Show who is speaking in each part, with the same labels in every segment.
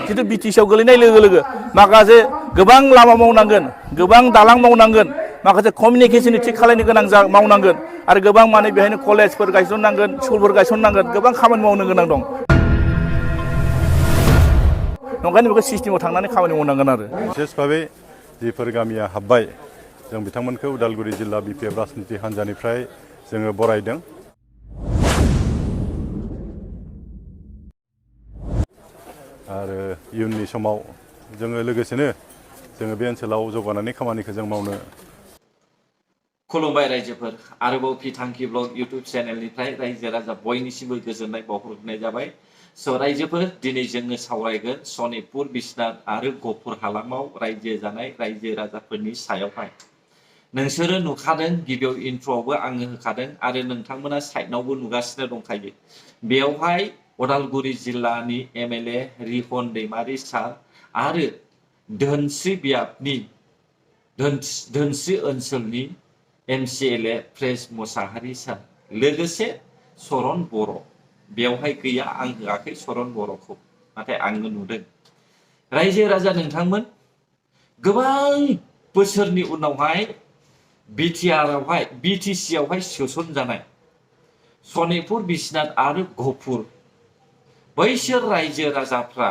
Speaker 1: जितु बिटिसिआव गोलैनाय लोगो लोगो माखासे गोबां लामा मावनांगोन, गोबां दालां मावनांगोन, माखासे कमिउनिकेसननि थिग खालायनो गोनां मावनांगोन आरो गोबां माने बेहायनो कलेजफोर गायसननांगोन, स्कुलफोर गायसननांगोन, गोबां खामानि मावनो गोनां दं। नंखायनो बेखौ सिस्टेमाव थांनानै खामानि मावनांगोन आरो।
Speaker 2: बिसेस भाबै जिफोर गामिया हाबबाय जों बिथांमोनखौ उदालगुरि जिल्ला बिपिएफ राजनिति हान्जानिफ्राय जोङो बरायदों। आरो इयुननि समाव जोङो लोगोसेनो जोङो बे ओनसोलाव जौगानायनि खामानिखौ जों मावनो।
Speaker 3: खुलुमबाय रायजोफोर, आरोबाव फिथांखि ब्लग इउट्युब चेनेलनिफ्राय रायजो राजा बयनिसिमबो गोजोननाय बावहरनाय जाबाय। स' रायजोफोर, दिनै जोङो सावरायगोन सनितपुर, बिश्नाथ आरो गहपुर हालामाव रायजो जानाय रायजो राजाफोरनि सायावहाय। नोंसोरो नुखादों, गिबियाव इन्ट्र'आवबो आङो होखादों आरो नोंथांमोना साइडनावबो नुगासिनो दंखायो। बेयावहाय उदालगुरि जिल्लानि एमएलए रिहन दैमारि सार आरो धोनस्रि बियाबनि धोनस्रि ओनसोलनि एमसिएलए प्रेस मोसाहारि सार, लोगोसे सरन बर'। बेवहाय गैया, आं होआखै सरन बर'खौ, नाथाय आङो नुदों। रायजो राजा नोंथांमोन, गोबां बोसोरनि उनावहाय बिटिआरआवहाय बिटिसिआवहाय सोसनजानाय सनितपुर, बिश्नाथ आरो गहपुर, बैसोर रायजो राजाफ्रा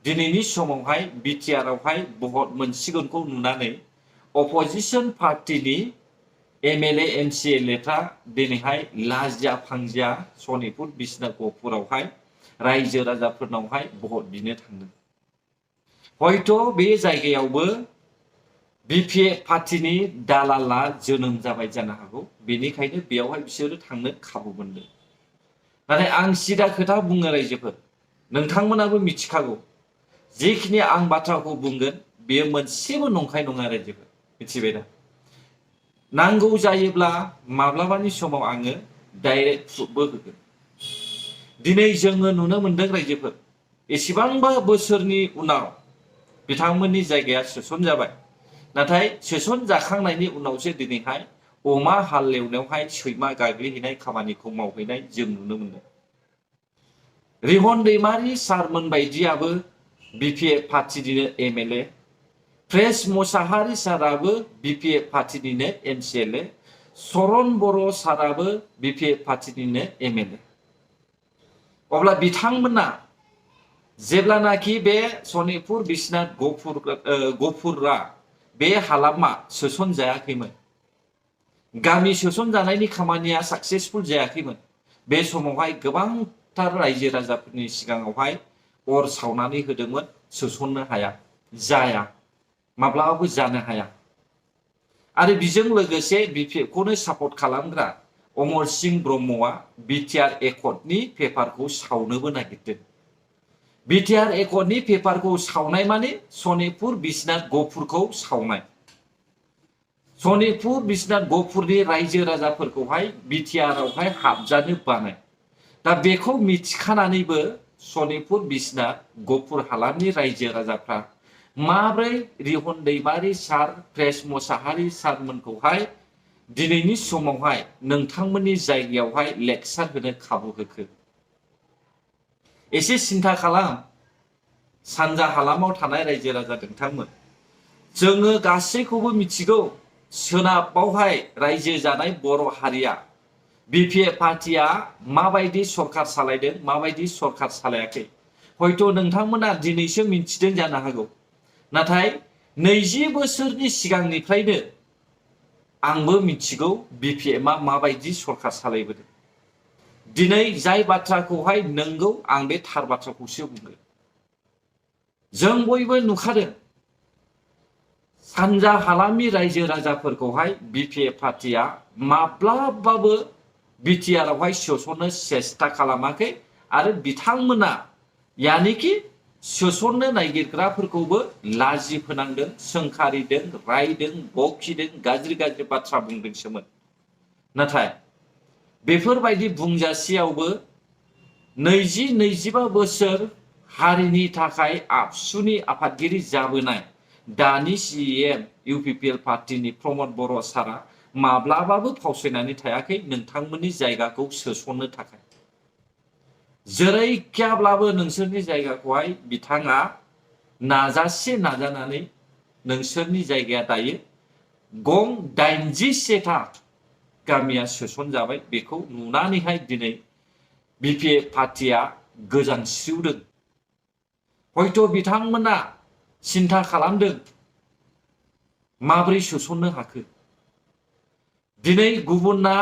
Speaker 3: दिनैनि समावहाय बिटिआरआवहाय भट मोनसिगोनखौ नुनानै अपोजिशन पार्टीनि एमएलए एमसिएलएफ्रा दिनैहाय लाजिया फांजिया सनितपुर, बिश्नाथ, गहपुरावहाय रायजो राजाफोरनावहाय भट बिनो थांदों। हयथ' बे जायगायावबो बिपिएफ पार्टीनि दालाला जोनोम जाबाय जानो हागौ, बेनिखायनो बेयावहाय बिसोरो थांनो खाबु मोनदों। नाथाय आं सिदा खोथा बुङो रायजोफोर, नोंथांमोनाबो मिथिखागौ, जिखिनि आं बाथ्राखौ बुंगोन बेयो मोनसेबो नंखाय नङा रायजोफोर, मिथिबाय दा? नांगौ जायोब्ला माब्लाबानि समाव आङो डाइरेक्ट प्रुफबो होगोन। दिनै जोङो नुनो मोनदों रायजोफोर, एसेबांबा बोसोरनि उनाव बिथांमोननि जायगाया सोसनजाबाय, नाथाय सोसन जाखांनायनि उनावसो दिनैहाय अमा हालेवनायावहाय सैमा गाग्लिहैनाय खामानिखौ मावहैनाय जों नुनो मोनदों। रिहन दैमारि सारमोन बायदियाबो बिपिएफ पार्टीनिनो एमएलए, प्रेस मोसाहारि साराबो बिपिएफ पार्टीनिनो एमसिएलए, सरन बर' साराबो बिपिएफ पार्टीनिनो एमएलए। अब्ला बिथांमोना जेब्लानाखि बे सनितपुर, बिश्नाथ, गहपुरा बे हालामा सोसन जायाखैमोन, गामि सोसन जानायनि खामानिया साक्सेसफुल जायाखैमोन, बे समावहाय गोबांथार रायजो राजाफोरनि सिगाङावहाय अर सावनानै होदोंमोन, सोसननो हाया, जाया, माब्लाबाबो जानो हाया। आरो बेजों लोगोसे बिपिएफखौनो सापर्ट खालामग्रा अमर सिंह ब्रह्मआ बिटिआर एकर्डनि पेपारखौ सावनोबो नागिरदों। बिटिआर एकर्डनि पेपारखौ सावनाय माने सनितपुर, बिश्नाथ, गहपुरखौ सावनाय। सनितपुर, बिश्नाथ, गहपुरनि रायजो राजाफोरखौहाय बिटिआरआवहाय हाबजानो बानाय। दा बेखौ मिथिखानानैबो सनितपुर, बिश्नाथ, गहपुर हालामनि रायजो राजाफ्रा माब्रै रिहन दैमारि सार, प्रेस मोसाहारि सारमोनखौहाय दिनैनि समावहाय नोंथांमोननि जायगायावहाय लेक्सार होनो खाबु होखो? एसे सिन्था खालाम, सानजा हालामाव थानाय रायजो राजा नोंथांमोन। जोङो गासैखौबो मिथिगौ, सोनाबावहाय रायजो जानाय बर' हारिया बिपिएफ पार्टीया माबायदि सरखार सालायदों, माबायदि सरखार सालायाखै, हयथ' नोंथांमोना दिनैसो मिथिदों जानो हागौ। नाथाय 20 बोसोरनि सिगांनिफ्रायनो आंबो मिथिगौ बिपिएफआ माबायदि सरखार सालायबोदों। दिनै जाय बाथ्राखौहाय नंगौ, आं बे थार बाथ्राखौसो बुंगोन। जों बयबो नुखादों, सानजा हालामनि रायजो राजाफोरखौहाय बिपिएफ पार्टीया माब्लाबाबो बिटिआरआवहाय सोसननो सेस्था खालामाखै आरो बिथांमोना यानिखि सोसननो नागिरग्राफोरखौबो लाजि फोनांदों, सोंखारिदों, रायदों, बखिदों, गाज्रि गाज्रि बाथ्रा बुंदोंसोमोन। नाथाय बेफोरबायदि बुंजासेयावबो 20-25 बोसोर हारिनि थाखाय आबसुनि आफादगिरि जाबोनाय दानि सिएम इउपिपिएल पार्टीनि प्रमद बर' सारा माब्लाबाबो फावसायनानै थायाखै नोंथांमोननि जायगाखौ सोसननो थाखाय। जेरैखियाब्लाबो नोंसोरनि जायगाखौहाय बिथाङा नाजासे नाजानानै नोंसोरनि जायगाया दायो गं 81था गामिया सोसनजाबाय। बेखौ नुनानैहाय दिनै BPF पार्टिया गोजांस्रिउदों। हयथ' बिथांमोना सिन्था खालामदों माबोरै सोसननो हाखो। दिनै गुबुना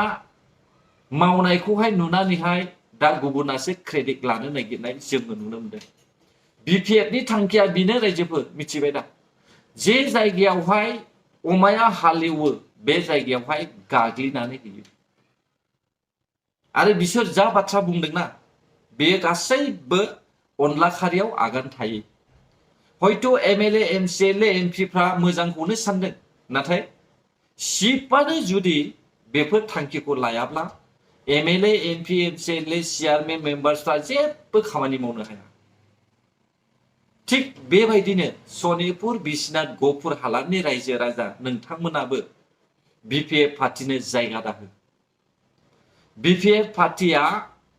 Speaker 3: मावनायखौहाय नुनानैहाय दा गुबुनासो क्रेडिट लानो नागिरनाय जोङो नुनो मोनदों। BPFनि थांखिया बेनो रायजोफोर मिथिबाय दा, जे जायगायावहाय अमाया हालेवो बे जायगायावहाय गाग्लिनानै होयो। आरो बिसोर जा बाथ्रा बुंदोंना बेयो गासैबो अनला खारियाव आगान थायो। हयथ' MLA MCLA MPफ्रा मोजांखौनो सानदों, नाथाय सिफआनो जुदि बेफोर थांखिखौ लायाब्ला MLA MP MCLA चेयारमेन मेम्बार्सफ्रा जेबो खामानि मावनो हाया। थिग बेबायदिनो सनितपुर बिश्वनाथ गहपुर हालामनि रायजो राजा नोंथांमोनाबो BPF पार्टिनो जायगा दाहो। BPF पार्टिया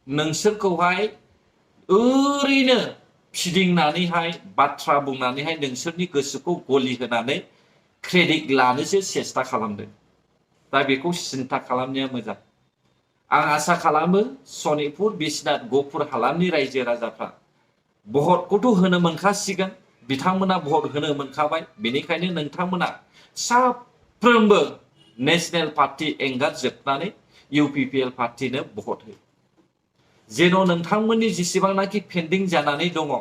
Speaker 3: नोंसोरखौहाय ओरैनो फिदिंनानैहाय बाथ्रा बुंनानैहाय नोंसोरनि गोसोखौ गलि होनानै क्रेडिट लानोसो सेस्था खालामदों। दा बेखौ सिन्था खालामनाया मोजां। आं आसा खालामो सनितपुर बिश्वनाथ गहपुर हालामनि रायजो राजाफ्रा भटखौथ' होनो मोनखासिगोन, बिथांमोना भट होनो मोनखाबाय। बेनिखायनो नोंथांमोना साफ्रोमबो नेशनेल पार्टी एंगारजोबनानै UPPL पार्टीनो भट हो। जेन' नोंथांमोननि जेसेबांनाखि पेन्डिं जानानै दङ,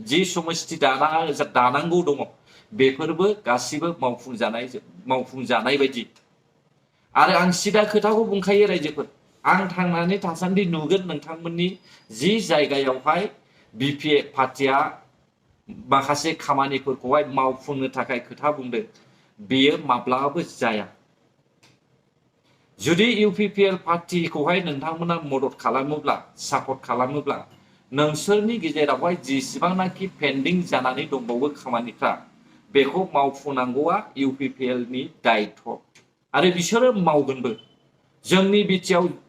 Speaker 3: जि समस्ति दानांगौ दङ, बेफोरबो गासिबो मावफुंजानाय बायदि। आरो आं सिदा खोथाखौ बुंखायो रायजोफोर, आं थांनानै थासान्दि नुगोन नोंथांमोननि जि जायगायावहाय BPF पार्टिया माखासे खामानिफोरखौहाय मावफुंनो थाखाय खोथा बुंदों, बेयो माब्लाबाबो जाया। जुदि UPPL पार्टिखौहाय नोंथांमोना मदद खालामोब्ला, सापर्ट खालामोब्ला, नोंसोरनि गेजेरावहाय जेसेबांनाखि पेन्डिं जानानै दंबावो खामानिफ्रा, बेखौ मावफुंनांगौआ UPPLनि दायित्व। आरो बिसोरो मावगोनबो। जोंनि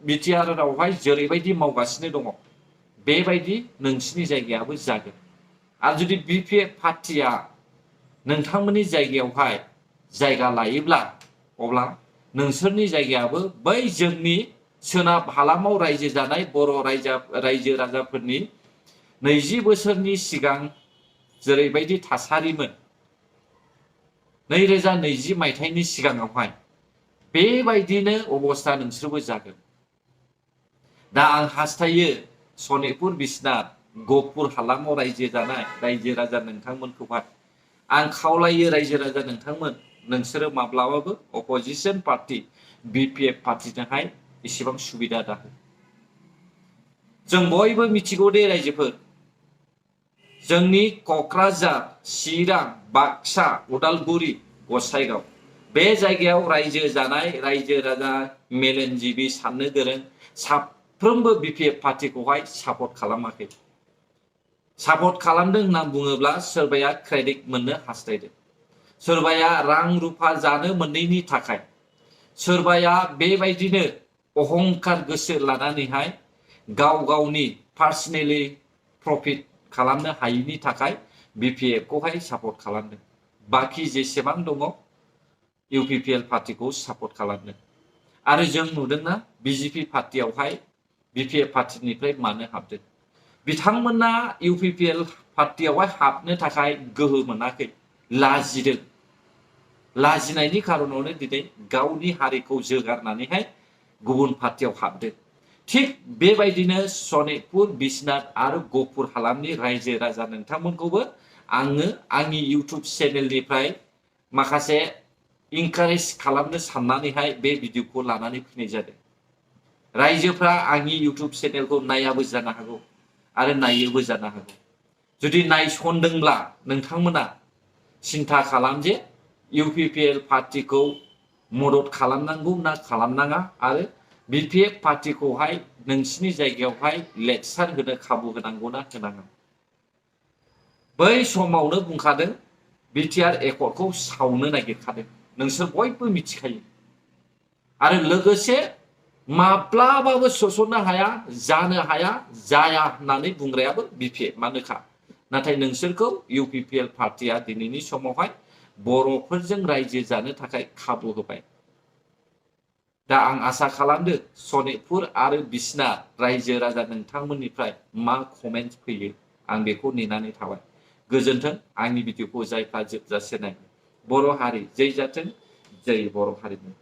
Speaker 3: बिटिआरआवहाय जेरैबायदि मावगासिनो दङ बेबायदि नोंसिनि जायगायाबो जागोन। आरो जुदि BPF पार्टिया नोंथांमोननि जायगायावहाय जायगा लायोब्ला, अब्ला नोंसोरनि जायगायाबो बै जोंनि सोनाब हालामाव रायजो जानाय बर' रायजो राजाफोरनि 20 बोसोरनि सिगां जेरैबायदि थासारिमोन 2020 मायथाइनि सिगाङावहाय, बेबायदिनो अबस्था नोंसोरबो जागोन। दा आं हास्थायो सनितपुर बिश्वनाथ गहपुर हालामाव रायजो जानाय रायजो राजा नोंथांमोनखौहाय आं खावलायो, रायजो राजा नोंथांमोन, नोंसोरो माब्लाबाबो अपोजिशन पार्टी BPF पार्टीजोंहाय इसेबां सुबिदा दाहो। जों बयबो मिथिगौ दे रायजोफोर, जोंनि क'क्राझार, चिरां, बाक्सा, उदालगुरि, गसाइगाव बे जायगायाव रायजो जानाय रायजो राजा मेलेमजिबि साननो गोरों साफ्रोमबो BPF पार्टीखौहाय सापर्ट खालामाखै। सापर्ट खालामदों होनना बुङोब्ला सोरबाया क्रेडिट मोननो हास्थायदों, सोरबाया रां रुफा जानो मोनैनि थाखाय, सोरबाया बेबायदिनो अहंकार गोसो लानानैहाय गाव गावनि पार्सनेलि प्रफिट खालामनो हायिनि थाखाय BPF खौहाय सापर्ट खालामदों। बाखि जेसेबां दङ UPPL पार्टीखौ सापर्ट खालामदों। आरो जों नुदोंना BJP पार्टीयावहाय BPF पार्टीनिफ्राय मानो हाबदों। बिथांमोना UPPL पार्टीयावहाय हाबनो थाखाय गोहो मोनाखै, लाजिदों। लाजिनायनि खारनावनो दिनै गावनि हारिखौ जोगारनानैहाय गुबुन पार्टीयाव हाबदों। थिग बेबायदिनो सनितपुर बिश्वनाथ आरो गहपुर हालामनि रायजो राजा नोंथांमोनखौबो आङो आंनि इउटुब चेनेलनिफ्राय माखासे इनकारेज खालामनो साननानैहाय बे भिडिअखौ लानानै फैनाय जादों। रायजोफ्रा आंनि इउटुब चेनेलखौ नायाबो जानो हागौ आरो नायोबो जानो हागौ। जुदि नायसनदोंब्ला नोंथांमोना सिन्था खालाम जे UPPL पार्टीखौ मदद खालामनांगौ ना खालामनाङा, आरो BPF पार्टीखौहाय नोंसिनि जायगायावहाय लेक्सार होनो खाबु होनांगौ ना होनाङा। बै समावनो बुंखादों BTR एकर्डखौ सावनो नागिरखादों, नोंसोर बयबो मिथिखायो। आरो लोगोसे माब्लाबाबो सोसननो हाया, जानो हाया, जाया होननानै बुंग्रायाबो बिपिएफ मानोखा। नाथाय नोंसोरखौ इउपिपिएल पार्टिया दिनैनि समावहाय बर'फोरजों रायजो जानो थाखाय खाबु होबाय। दा आं आसा खालामदों सनितपुर आरो बिश्नाथ रायजो राजा नोंथांमोननिफ्राय मा कमेन्ट फैयो आं बेखौ नेनानै थाबाय। गोजोन्थों। आंनि भिडिअखौ जायफ्रा जोबजासे नाय। बर' हारि जै जाथों, जै बर' हारिमु।